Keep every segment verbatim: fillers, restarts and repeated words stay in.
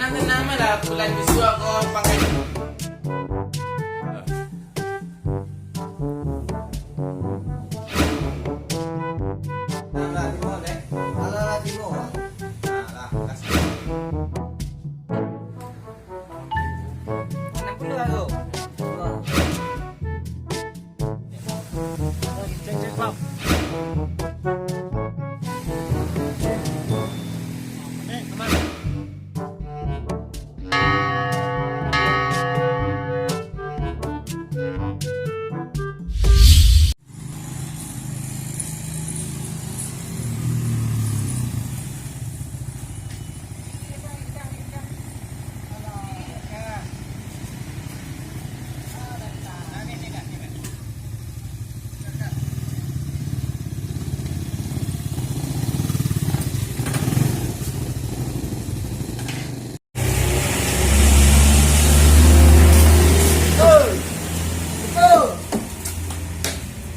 Tenang lah, bulan bisuak ko panggaji. Alah, lah, timo, Bang. Anam puluah ko.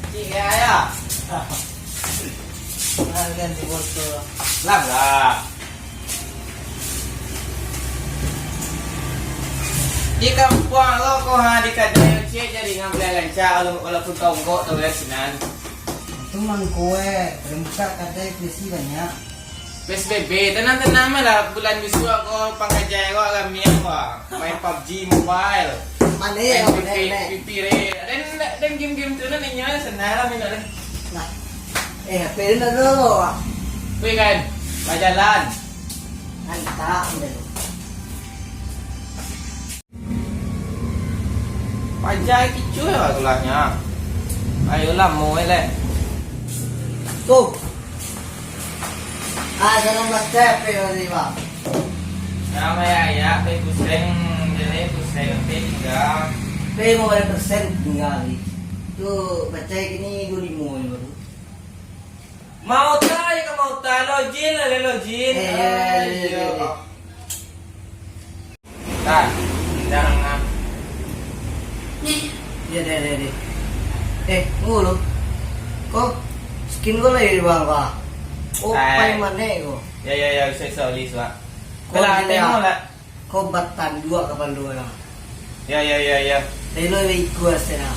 Cik, ya, ya. Nah, ganti botol. Lah, lah. Di kampuang lo ko, ha, di kadai ciek jaringan baliak rancak, wala-, walaupun tonggok tu lah sinan. Itu mangko, eh, buka kadai bisi banyak. P S B B, tenang-tenang lah, bulan bisuak ko pangajai ko rami ko, main PUBG Mobile. Main P P, P P re. Dan, dan game-game tu nan inyo senang lah main lah. Nah. Eh, H P dia nak dulu, Wak. Weh kan, bajalan. Mantap, udah. Paja kicuah lah tulahnyo. Ayolah, muai leh. Tuh. Ah, dalam baca P tadi, Bang. Nama ya, ya, P pusing, jadi pusing, P tiga. P mau bayar persen tinggal ni. Tu baca kini dua limo ni baru. Mau tahu ya, mau tahu login lah, login. Eh, iya, iya, iya, iya. Tah, jangan. Iya, deh, deh, deh. Eh, tunggu lu. Kok skin gua lagi di bawah, Pak? Oh, eh. Pai mana kok? Ya, ya, ya, bisa, bisa, Lis, Pak. Kok lah, gila? Tengok lah. Kok batang dua kapal dua lah. Ya, ya, ya, ya. Telo iku ase lah.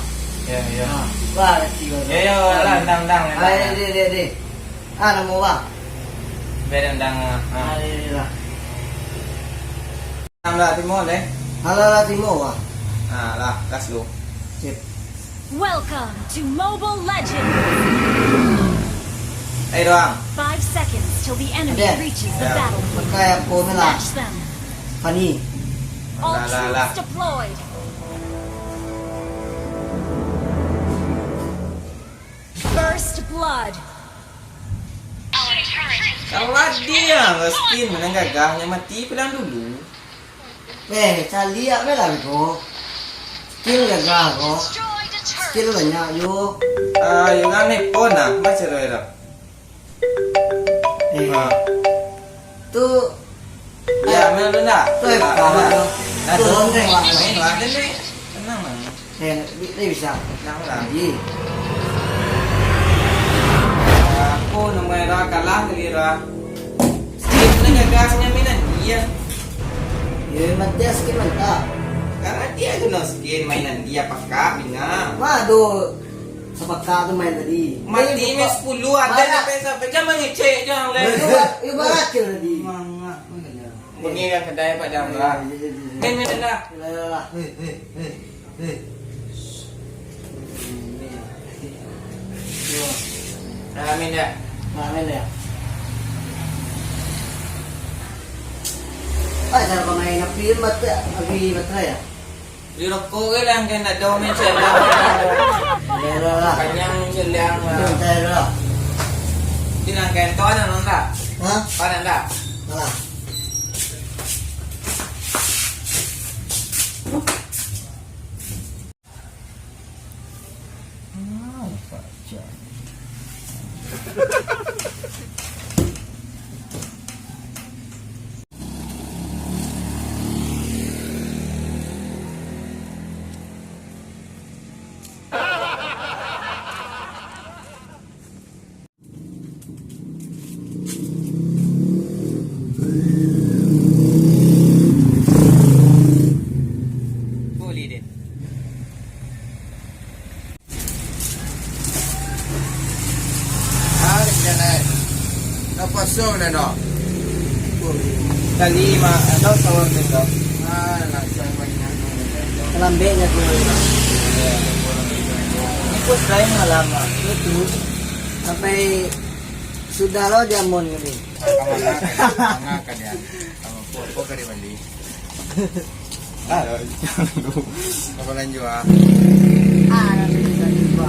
Ya, ya. Ha, wah, kati baru. Ya, ya, lah, ndang, ndang, ndang. Ah, ya, deh, deh, deh. Ah, namo, Bang? Beren ndang, ah. Ah, deh, deh, lah. Alah, timo, deh. Alah, lah, timo, Bang. Ah, lah, gas lu. Sip. Welcome to Mobile Legends. Eh, doang. Five seconds till the enemy reaches the battlefield. Pakai apa ni lah? Smash them. Funny. All troops deployed. First blood. Kalau dia, skin menang gagah, yang mati pulang dulu. Eh, caliak bae lah beko. Skill gagah ko. Skill banyak yo. Ah, yo ngan iPhone lah, baca tu dah. Eh. Ah. Tu. Ya, main dulu ndak? Tu iPhone tu. Nah, tu tu. Main lah, ni. Tenang lah. Eh, ni, ni bisa. Tenang lah. Iya. Aku nang main dah kalah kali dah. Skin tu gagah sanyo mainan dia. Ya, mati skin mantap. Karena dia kena skin mainan dia pakak bina. Mah do sepakat tu main tadi. Mati main sepuluh ada sampai sampai jangan mengecek jangan. Yo barakil tadi. Mangak. Pergi ka kadai Pak Dam lah. Main, main dah. Lah, lah, lah. Hei, hei, hei, hei. Nah, main dah. Nah, main dah. Ah, cara pamain api mata, api baterai ya? Beli rokok ke lah, kan nak dong ni, cek lah. Lah, lah, lah. Kanyang, cek lah. Santai lah. Di nang kentong ada nang tak? Hah? Panas tak? Alah. Kali ma-, atau sahur besok. Ah, lah, saya banyak. Lambeknya tu. Ikut lain malam, Mak. Itu. Sampai sudah lo dia mon gini. Sama-sama kalian. Sama-sama kalian. Sama-sama kalian. Ah. Apa lanjut, ah? Ah, nanti kita jumpa.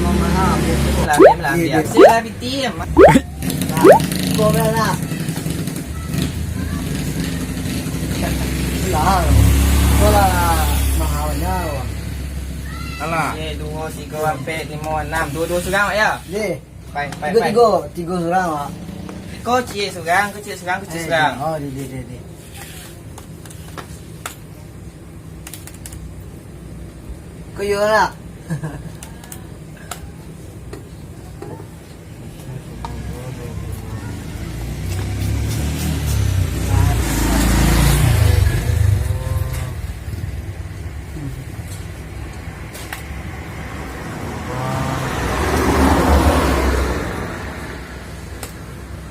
Mohon maaf. Lah, lah, biasa lah, B T M. Kau lah. Lah. Kau lah mahalnya, wah. Alah. Eh, dua, tiga, empat, lima, enam. Dua, dua surang, ya? Ye. Pai, pai, tigo, pai. Tigo, tigo surang, Mak. Ko ciek surang, ko ciek surang, ko ciek surang. Oh, di, di, di, di. Ko iyo lah.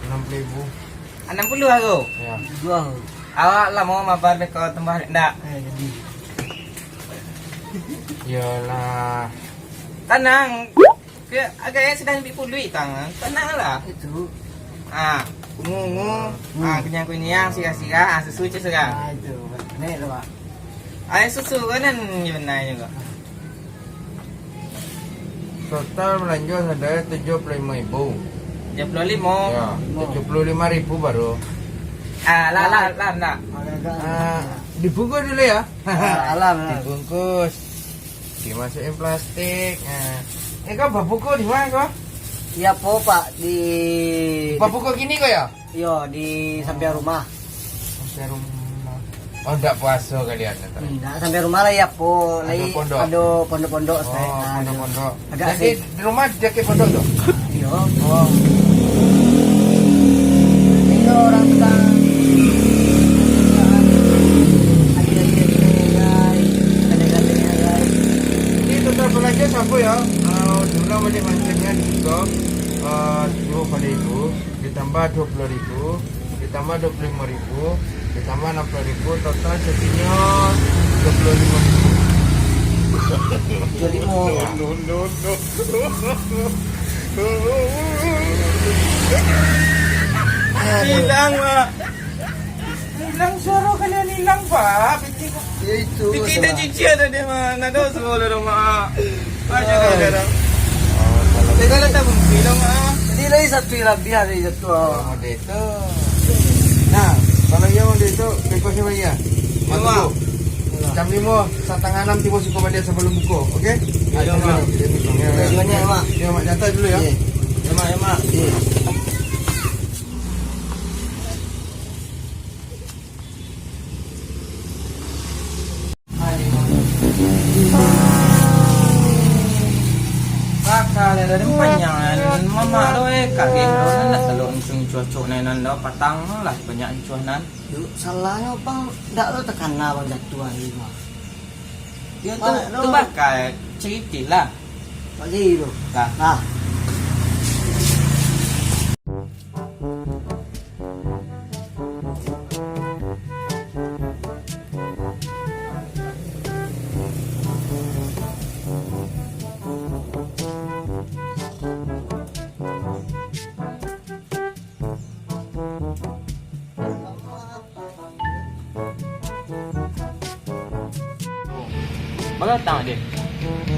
Enam puluh ribu. Anam puluah ko? Ya. Dua. Awak lamo mabar beko tambah ndak? Eh, jadi. Iyolah. Tanang. Ke, agak yang sedang dipului, tangan. Tananglah. Itu. Ah, ungu-ungu. Hmm. Ah, kunyang-kunyang, sirah-sirah, ah, susu cek surang. Ah, itu. Nek tu, Pak. Air susu kan nan benar juga. Total balanjo sadonyo tujuah puluah limo ribu. Tujuah puluah limo. Ya, tujuah puluah lima ribu baru. Ah, lah, lah, lah, ndak. Ah, dibungkus dulu ya. Ah, alam, alam. Dibungkus. Dimasukin plastik. Nah. Eh, kau babuko di mana kau? Iya, po, Pak, di babuko gini kau ya? Iyo, di sampiang rumah. Sampiang rumah. Oh, ndak puaso kalian, ndak? Ndak, sampiang rumah lah, ya, po. Ado lai pondok? Ado pondok-pondok, oh, sae. Ah, pondok-pondok. Agak. Jadi, sih. Di rumah dakek pondok tu? Iyo. Oh. Iyo, urang tukang. Ado-ado, gai. Kadang-kadang, gai. Jadi, total balanjo samo ya. Ah, diulang baliak mancingnya di situ. Ah, duo puluah ribu. Ditambah duo puluah ribu, ditambah duo puluah limo ribu, ditambah anam puluah ribu, total jadinyo duo puluah limo ribu. Duo puluah limo. No, no, no. Hilang, Mak. Hilang suaro kalian hilang, Pak. Piti, ya itu, piti masalah. Dah cicil tadi, Mak. Nak tahu semua dah, Mak. Macam mana dah? Tengah datang mimpi dah, Mak. Jadi lagi satu yang lebih hari satu. Oh, model tu. Nah, kalau yang model tu, bebas ni, Mak, ya? Iya, Mak. Masuk. Jam limo, satangah anam tibo siko baliak sabalum buko, oke? Iya, Mak. Iya, Mak. Iya, Mak. Nyantai dulu, ya. Iya. Iya, Mak, iya, Mak. Iya. Kakak lah dari panjang, mamak tu, eh, kagek tu, nak telok ncuang cuacok nan, nan dah patang lah, banyak ncuah nan. Duh, salahnyo, Bang, dak lo takana, Bang, jatuah hari, Bang. Yo, tu, Bang, tu lo bakal ceritik lah. Pak Jai tu. Lah. Lah. Bara utang dek?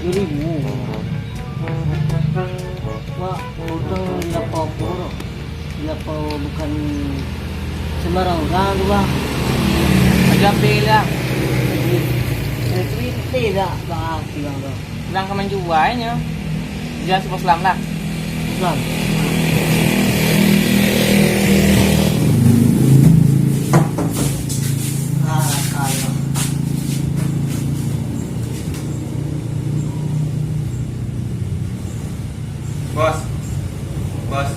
Duo ribu. Wak, utang lapau apo tu? Lapau bukan sembarang urang tu, Bang. Ajo apo lah? Eh, cerita dak, Bang, bilang tu. Bilang ka manjual nyo. Jual si Bos Lam lah. Bos Lam. Ah, kalah. Bos. Bos.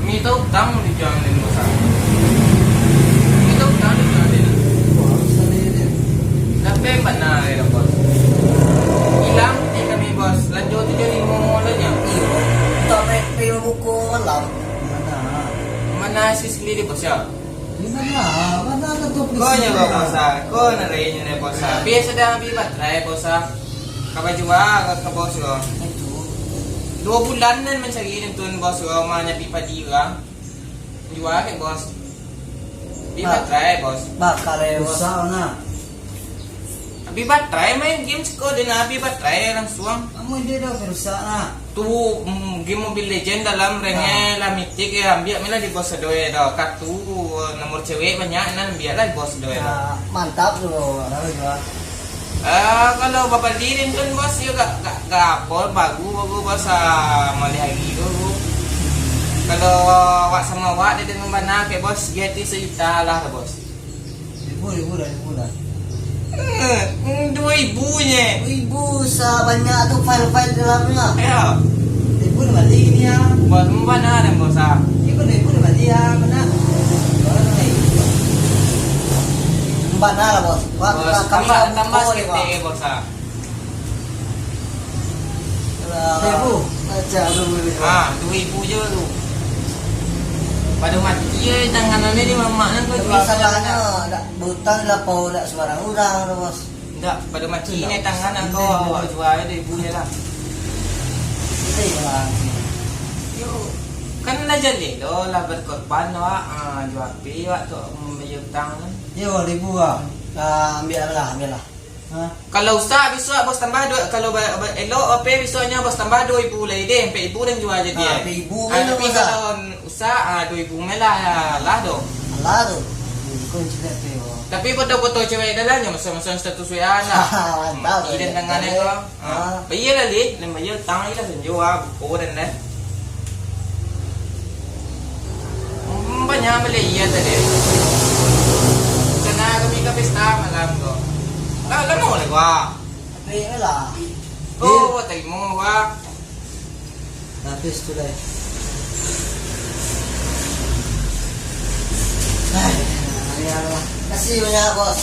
Minta utang di jangan, Bos. Minta utang di jangan. Bos, tadi dia. Tapi bana ya, Bos. Hilang di kami, Bos. Lanjut tujuah limo lah nya. Iyo. Tak baik, baik, Nah, si sendiri, Bos, yo. Di mana? Mana kantor polisi? Ko nyo, Bos, ah. Ko nan lain nyo, Bos, ah. Biaso dah habis baterai, Bos, ah. Ka bajua ka, ka Bos, yo. Itu. Duo bulan nan mancari nyo tu, Bos, yo, rumah nyo pi padi urang. Jua ka, Bos. Habis baterai, Bos. Bakal, eh, Bos. Rusak, nah. Habis baterai main game siko, den habis baterai langsuang. Amun dia dah rusak, nah. Tu, mm, game Mobile Legend dalam rank lah mitik, yo, ambiak me lah di Bos Adoy tu. Kartu nomor cewek banyak, nan ambiak lah di Bos Adoy tu. Nah, mantap tu, baru jua. Ah, kalau babali den tu, Bos, yo gak, gak, gak apo, baru, baru, Bos, ah, maleh hari tu. Kalau awak samo awak, den mambana ka, Bos, ganti sajuta lah, Bos. Ribu, ribu dah, ribu dah. Eh, duo ribu nyo. Ribu sabanyak tu file-file dalamnyo. Yo. Ribu dah bali ni, ah. Bos, mambana den, Bos, ah. Ribu, ribu dah bali, ah, bana. Mambana lah, Bos. Wah, Bos, kami tambah, tambah saketek, Bos, ah. Alah. Duo ribu. Macam tu boleh. Ha, duo ribu je tu. Pado mati yo tangan ni di mamak nan ko. Tapi jua salahnyo, dak, bautang lapau dak sembarang urang tu, Bos. Ndak, pado mati ni tangan nan ko, awak jua duo ribu je lah. Yo, kan lah jaleh lo, lah berkorban awak, ha, jua api awak tu mambayar utang tu. Yo, duo ribu ah. Ah, ambiak lah, ambiak lah. Ha? Kalau usah bisuak bos tambah duo, kalau ba-, ba-, elok ape bisuaknyo bos tambah duo ribu lai deh, ampek ribu den jua jadi. Ah, ampek ribu. Ah, kan tapi bos, ah? Kalau usah, ah, duo ribu me lah, lah doh. Lah tu. Kunci dak tu, yo. Tapi foto-foto cewek dalam nyo masang-masang status W A lah. Mantap. Mati den tangan ko. Ah. Bayia lah, Li. Lam bayia utang lagi lah, sanjo ah, buko den deh. Hmm, banyak bali iya tadi. Rencana kami ka pesta malam ko. Lah, lamo lah gua. Tapi lah. Oh, tarimo gua. Habis tu deh. Ai, ya Allah. Kasih banyak, Bos.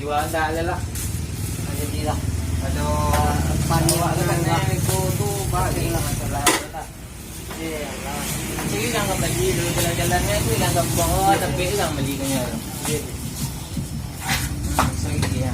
Jual dah lah. Jadilah. Aduh, awak tu kan, itu tu, bah, jadi masalah lah. Iyo lah. Cik, urang ka bali dulu jalan-jalan tu, urang ka buang awak, tapi urang bali punya tu. Hmm, sorry, ya.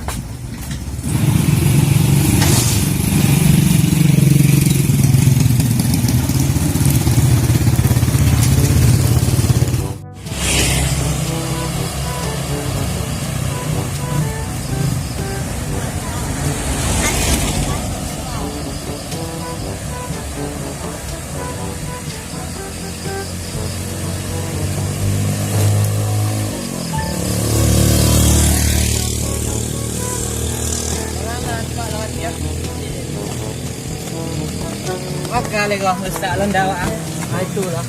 Makan lagi, rusak lah ndak, ah. Ah, itulah.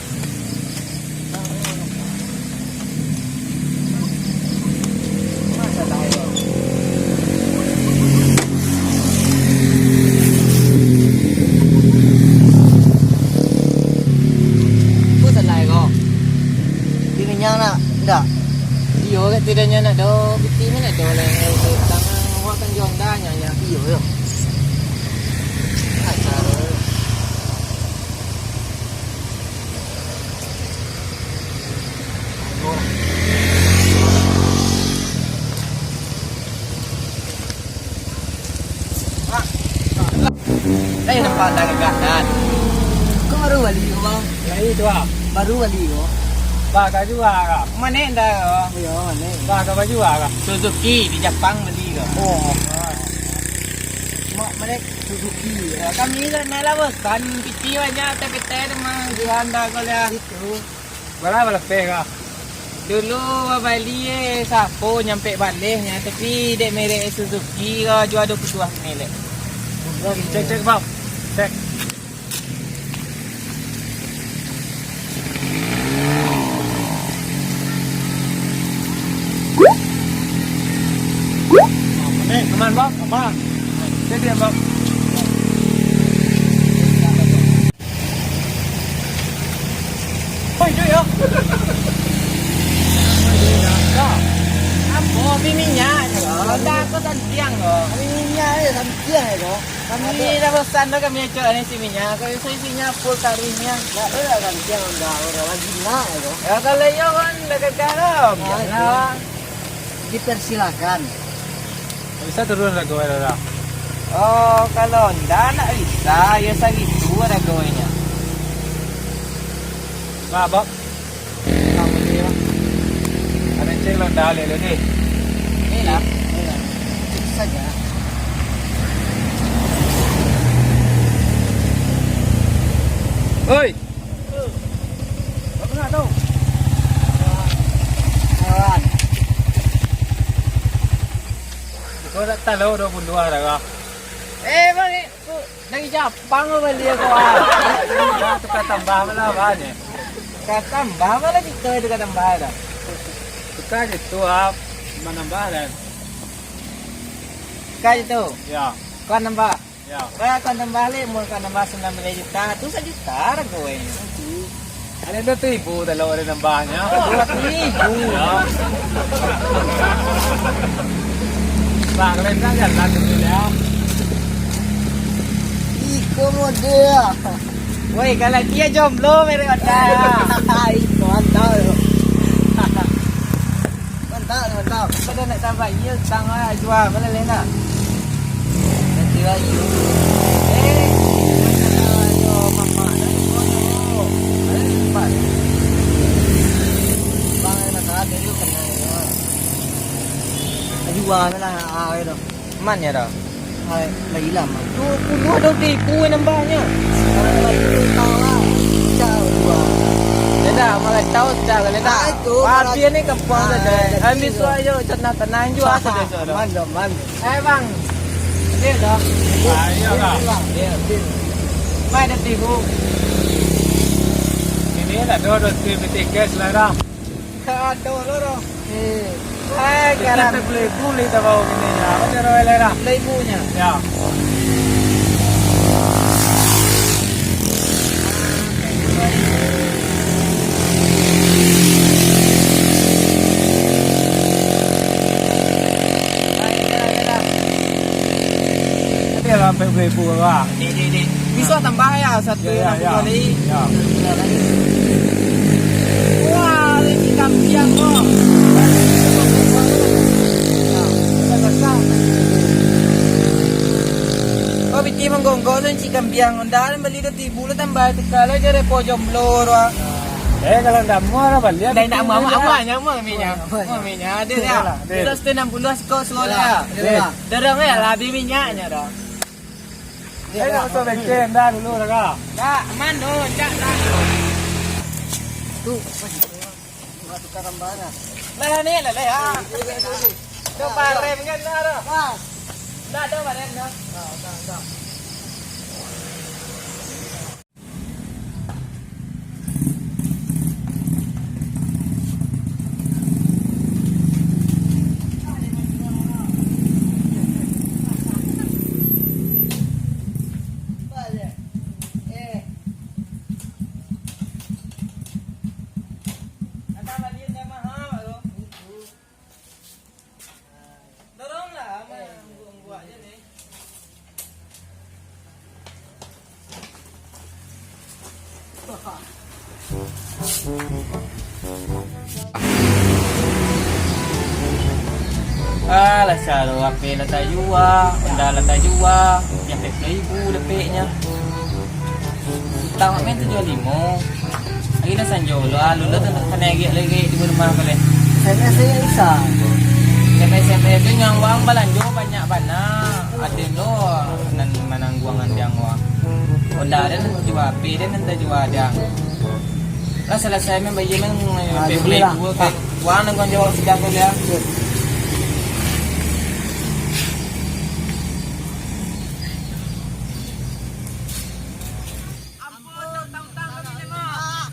Ko salah ko. Di minyak nak, ndak? Iyo, kat tidak nyo nak do, piti ni nak do leh. Tangan awak kan di Honda nyo, nyo. Iyo, yo. Acar. Eh, nampak tak gagah, Dan? Kau baru bali ko, Bang? Lai tu, ah. Baru bali ko? Bah, ka jua ka? Manek ndak ko? Iyo, manek. Bah, ka bajua ka? Suzuki di Japang bali ko. Oh. Mak, manek Suzuki. Ya, kami lah, nah lah, bosan. Piti banyak, tapi teh mah jua ndak ko lah. Itu. Bara lapeh ka? Dulu babali, eh, Sapo nyampek baleh nyo, tapi dek merek Suzuki ka jua duo puluah limo leh. Cek, cek, Bang. Cek. Eh, aman, Bang? Aman. Cek dia, Bang. Oi, duit yo. Yo. Ambo beli minyak je lo. Honda ko santiang ko. Beli minyak je santiang je ko. Kami dah bosan dah kami acok ni isi minyak. Kalau isi minyak full taruh minyak. Ndak ado lah santiang Honda, Honda lagi nak je ko. Yo, kalau iyo kan dah gagal lo. Ah, bialah. Dipersilakan. Bisa turun rago e, Rara? Oh, kalau ndak, ndak bisa. Yo sagitu ragonyo. Ba, Bob. Kamu ni, Bang. Ada cek lo, ndak alih lo ni. Ni lah, ni lah. Itu saja. Oi! Kau nak tahu dua puluh dua dah kau? Eh, bang, eh, tu dari Japang kau beli aku, ah. Tukar tambah mana, bang, ni? Tukar tambah mana kita itu tukar tambah dah? Tukar je tu, ah, menambah dan. Tukar je tu? Ya. Kau nambah? Ya. Wah, kau nambah leh, mun kau nambah sambilan baleh juta, tu sajuta rago e. Ada dua ribu kalau ada nambahnya. Dua ribu. Ya. Bang, kalau tak jalan tu dia. Iko model. Woi, kalau dia jomblo, merek otak. Iko mantap tu. Mantap, mantap. Pada nak tambah, iya, utang lah, jual, mana lain nak? Nanti lagi. Eh, masalah yo, mamak, dah, dah, dah. Ada tempat. Bang, ada masalah, dia tu kena, ya. Jual lah, ah, itu. Man ya dah? Hai, lah ilang, ah. Dua puluh dua ribu yang nambahnya. Kalau lagi tu tahu lah. Insya Allah. Ya dah, malah tahu sudah kalau dah. Ah, itu, wah, malah dia ni kempang ah, saja. Jadi habis tu ayo, tenang-tenang juga saja, saudara. Aman, aman. Eh, bang. Dia dah. Ah, iya, bang. Dia, dia. Mai dah tibu. Ini dah dua ratus tiga belas lah dah. Aduh, lo, lo. Eh. Eh, sekarang. Kita beli, beli tak bau gini ya. Apa dia rawai lah? Beli ibunya. Ya. Ada lah sampai beribu lah. Dek, dek, dek. Bisa tambah ya, satu ya, ya, ya. Wah, ini kampiang kok. Kau bikin menggonggong tu, cik kampiang. Ndak, beli dua ribu lah tambah tu. Kalau je repo jomblo tu, ah. Eh, kalau ndak mau lah balik. Ndak, ndak mau, aman, aman, aman, minyak. Aman, aman. Aman, minyak. Ada ya. Iyalah, ada. Kita satu enam puluh sekok suruh lah. Iyalah. Dorong ya, lah, habis minyaknya dah. Eh, tak usah bengkek dah dulu, dah, Kak. Tak, aman tu, cak dah. Tu, tukar tambah lah. Lah, ni lah, lah, ya. Tu barem kan, dah, dah. Pas. Dah, dah, barem, dah. Dah, dah, dah. Doronglah, mangguak-ngguak je ni. Alah, saro H P lah tajua, Honda lah tajua, H P seribu dapeknyo. Utang main tujuah limo. Lagi dah sanjo lo, ah, lo tu nak kanai agak lagi di rumah kau leh. S M S saja bisa. S M S, S M S tu yang uang balanjo banyak bana. Ada lo nan manangguang andiang uang. Honda ada nan tajua, H P ada nan tajua andiang. Lah salasai main bayia main, ah, eh, beli lah. Uang nan kau jawab sudah kau dia. Ampun, utang-utang kami ni, Mak.